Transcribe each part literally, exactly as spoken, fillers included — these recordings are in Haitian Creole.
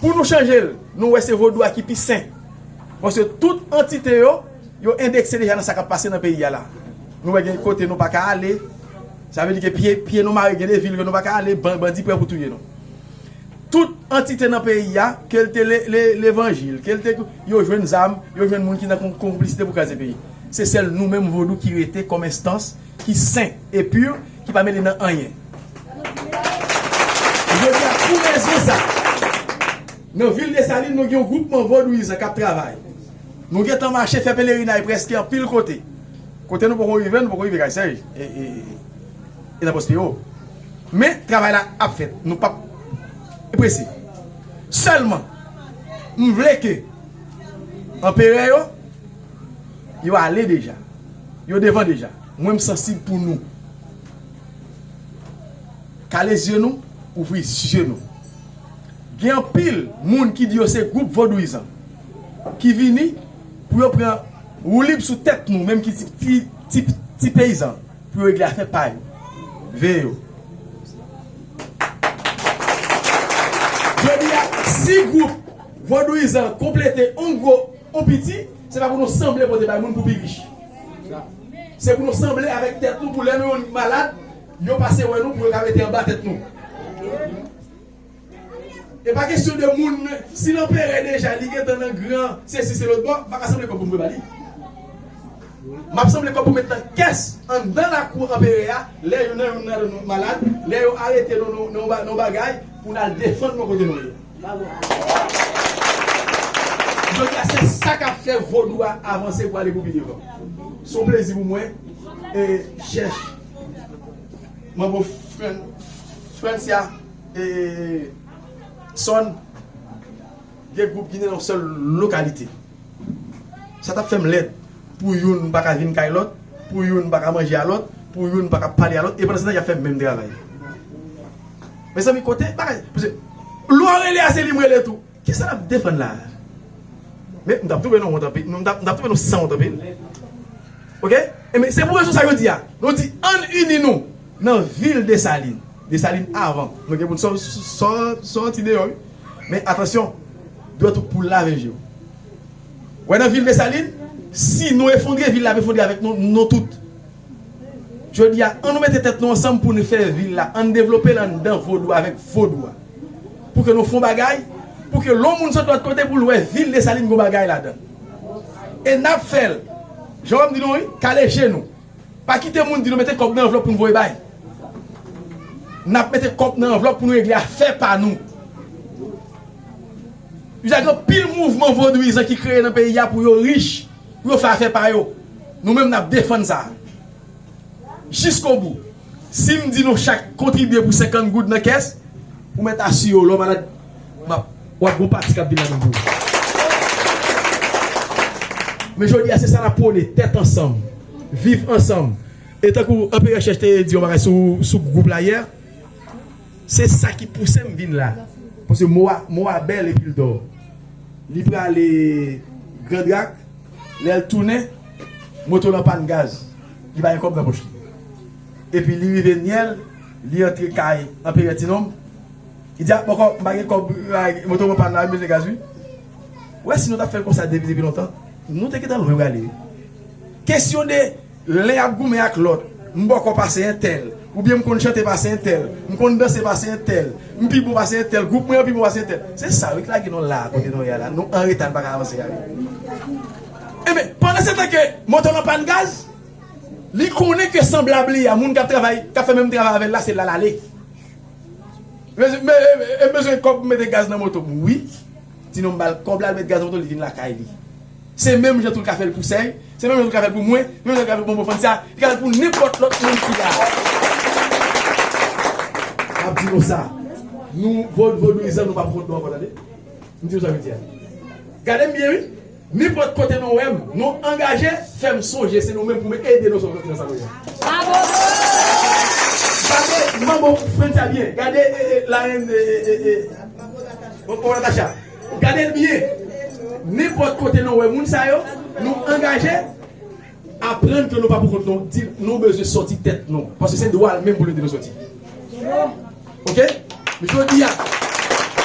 Pou nou chanje l, nou wè se vodou a ki pi sen. Paske tout antite yo, yo endekse deja nan sa k ap pase nan peyi a la. Nou wè gen kote nou pa ka ale. Sa vle di ke pye, pye nou mare, gen de vil ke nou pa ka ale, ban-, bandi prè pou touye nou. Tout antite nan peyi a, ke l te le-, le-, levanjil, ke l te, yo jwenn zam, yo jwenn moun ki nan kon-, konplisite pou kraze peyi. Se sèl nou menm vodou ki rete kòm enstans ki sen e pi, ki pa mele nan anyen. Jodi a, pou rezon sa, nan vil Desalin, nou gen yon gwoupman vodouyizan k ap travay. Nou gentan mache fè pelerinay prèske anpil kote. Kote nou poko rive, nou poko rive Kay Sèj e, e, e nan Pòs Pewo. Men, travay la ap fèt. Nou p ap prese. Sèlman, m vle ke anperè yo, yo ale deja. Yo devan deja. Mwen, m sansib pou nou. Kale zye nou, ouvri zye nou. Gen anpil moun ki di yo se gwoup vodouyizan ki vini pou yo pran woulib sou tèt nou, menm ki ti, ti, ti, ti peyizan, pou yo regle afè pa yo. Veye yo. Jodi a, si gwoup vodouyizan konplete on gwo, on piti, se pa pou nou sanble pote bay moun pou pi rich. Se pou nou sanble avèk tèt nou, pou lè nou youn malad, yo pase wè nou, pou yo ka mete anba tèt nou. E pa kesyon de moun, si lanperè deja, li gentan nan gran, se si se lòt bò, m pa ka sanble kòb pou m voye ba li. M ap sanble kòb pou met nan kès, anndan lakou anperè a, lè youn nan youn nan nou malad, lè yo arete nou nan, nan, nan, nan bagay, pou n al defann nou kote nou ye. Jodi a, se sa k ap fè vodou a avanse pou ale pou pi devan. Se yon plezi pou mwen, e, chèch, manbo Fran-, Francia, e, Son, de gwoup ki nan yon sèl lokalite. Sa t ap fè m lèd pou youn pa ka vin kay lòt, pou youn pa ka manje a lòt, pou youn pa ka pale a lòt, e pandansetan y ap fè menm travay. Mezanmi, kote bagay, paske lè w rele a, se li m rele tou. Kisa n ap defann la a? Men, m t ap twouve nou wont anpil, m t ap, m t ap twouve nou san wont anpil. Oke? E men, se pou rezon sa yo di a. Nou di, ann ini nou nan vil Desalin. Desalin avan. Nou gen pou n sò-, sò-, sòti deyò, wi. Men atansyon, dwèt ou pou lave je w. Wè nan vil Desalin, si nou efondre, vil la ap efondre avèk nou, nou tout. Jodi a, ann nou mete tèt nou ansanm pou nou fè vil la, ann devlope l anndan vodou avèk vodou a. Pou ke nou fè yon bagay, pou ke lè yon moun sot lòt kote pou l wè vil Desalin gon bagay ladan. E n ap fè l, jan w wè m di nou, wi, kale je nou. Pa kite moun di nou mete kòb nan anvlòp pou n voye bay. N ap mete kòb nan anvlòp pou nou regle afè pa nou. Deja gen anpil mouvman vodouyizan ki kreye nan peyi a pou yo rich, pou yo fè afè pa yo. Nou menm, n ap defann sa. Jiskobou. Si m di nou chak kontribye pou senkant goud nan kès, ou mèt asire w, lè w malad, m ap, w ap gon pati k ap vin ladan pou ou. Men jodi a, se sa n ap pwone, tèt ansanm, viv ansanm. E tankou Anperè Chèch te di yon bagay sou, sou gwoup la yè, se sa ki pouse m vin la. Paske mo a, mo a bèl epi l dò. Li prale Grandrak, lè l tounen, moto l an pàn gaz. Li pa gen kòb nan pòch li. Epi li rive Nyèl, li antre kay Anperè Ti Nonm. Li di, "A, bòkò, m pa gen kòb, moto m an pàn la, m bezwen gaz, wi." Ou wè, si nou t ap fè l konsa depi, depi lontan, nou te gentan lwen prale, wi. Kesyon de lè y ap goumen ak lòt, m bòkò pase entèl, oubyen m konn chante pase entèl, m konn danse pase entèl, m pi bon pase entèl, gwoup mwen an pi bon pase entèl. Se sa, wi, k lage nou la, kote nou ye a la. Nou an reta, n pa ka avanse, gade. Enben, pandan se tan ke moto l an pàn gaz, li konnen ke sanblab li a, moun k ap travay, k ap fè menm travay avè l la, se la l ale. Men, men, men, men, bezwen kòb pou mete gaz nan moto m, wi. Ti Nonm ba l kòb la, l met gaz nan moto, li vin lakay li. Se menm jan tou l ka fè l pou Sèy, se menm jan tou l ka fè l pou mwen, menm jan l ka fè l pou Manbo Francia, li ka fè l pou nenpòt lòt moun ki la. M ap di nou sa, nou, vo-, vodouyizan, nou pa pou kont nou ankò, tande. M di nou sa jodi a. Gade m byen, wi. Nenpòt kote nou wè m, nou angaje, fè m sonje, se nou menm pou m ede nou sòti nan sa nou ye. Bravo! Gade, manbo, fè sa byen. Gade, e, e, la reine, e, e, e, e, Manbo Natacha. Gade l byen. Nenpòt kote nou wè moun sa yo, nou angaje, aprann ke nou pa pou kont nou, di nou bezwen sòti tèt nou. Paske se dwa l menm pou l ede nou sòti. Oke? Men jodi a,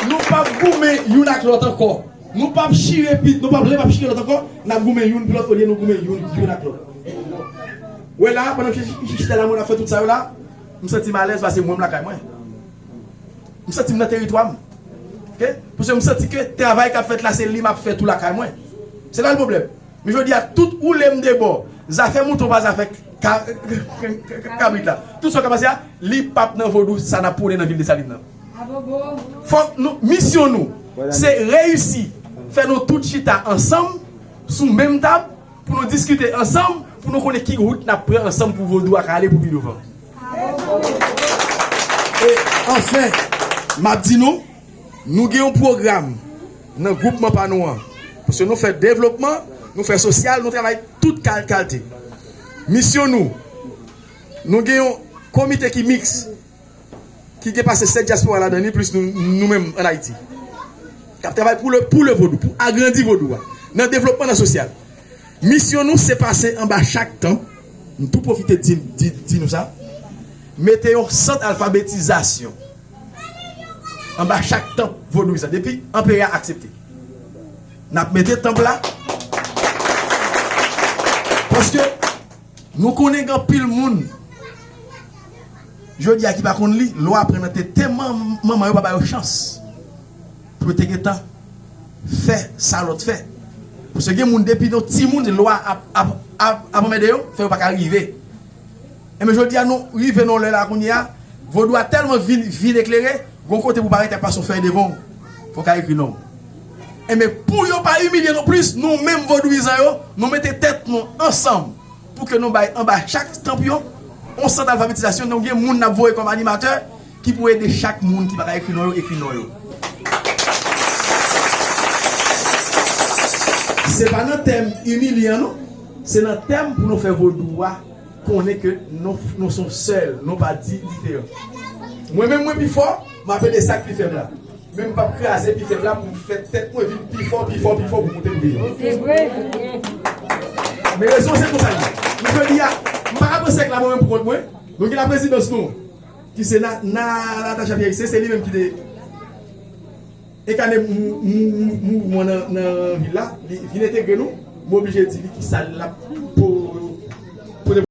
Nou p ap goumen youn ak lòt ankò. Nou p ap chire pit, nou p ap, lè p ap chire lòt ankò, n ap goumen youn pou lòt olye nou goumen youn, youn ak lòt. Wè la, pandan m ch- ch- chita la, mwen ap fè tout sa yo la, m santi m alèz paske mwen m lakay mwen. M santi m nan teritwa m. Ok? Paske m santi ke travay k ap fèt la, se li m ap fè tou lakay mwen. Se la l pwoblèm. Men jodi a, tout woule m de bò, zafè mouton pa zafè ka- kabrit la. Tout sa w ka pase a, li p ap nan vodou sa n ap pwone nan vil Desalin nan. Fòk nou, misyon nou, se reyisi fè nou tout chita ansanm, sou menm tab, pou nou diskite ansanm, pou nou konnen ki wout n ap pran ansanm pou vodou a ka ale pou pi douvan. E anfen, m ap di nou, nou gen yon pwogram nan gwoupman pa nou an. Paske nou fè devlopman, nou fè sosyal, nou travay tout kal- kalte. Misyon nou, nou gen yon komite ki miks, ki gen pase sèt dyaspora ladan li, plis nou, nou menm ann Ayiti. K ap travay pou le, pou le vodou, pou agrandi vodou a, nan devlopman, nan sosyal. Misyon nou, se pase anba chak tanp, m tou pwofite di, di, di nou sa, mete yon sant alfabetizasyon anba chak tanp vodouyizan, depi anperè a aksepte. N ap mete tanp la, paske nou konnen gen anpil moun jodi a ki pa konn li, lwa pran nan tete man- manman yo, pa ba yo chans pou yo te gentan fè sa lòt fè. Paske gen moun depi nan timoun, lwa ap, ap, ap, ap anmède yo, fè yo pa ka rive. Enben, jodi a, nou rive nan lè la kounye a, vodou a tèlman vin, vin eklere, gon kote pou parèt, y ap pase yon fèy devan w, pou w ka ekri non w. Enben, pou yo pa imilye nou plis, nou menm vodouyizan yo, nou mete tèt nou ansanm pou ke nou bay anba chak tanp yo yon sant alfabetizasyon, nou gen moun n ap voye kòm animatè ki pou ede chak moun ki pa ka ekri non yo, ekri non yo. Se pa nan tèm imilyan, non. Se nan tèm pou nou fè vodou a konnen ke nou, nou se yon sèl, nou pa di diferan. Mwen menm, mwen pi fò, m ap ede sa k pi fèb la. Men m p ap kraze pi fèb la pou m fè tèt mwen vin pi fò, pi fò, pi fò pou moute m pi fò. Se vre. Men rezon se konsa li ye. Men jodi a, m pa ka pran sèk la mwen menm pou kont mwen. Nou gen laprezidans nou, ki se Na, Na, Natacha Pierre, se, se li menm ki te enkane mou- mou- mou- mouvman nan, nan vil la, li vin entegre nou, m oblije di li kisa l ap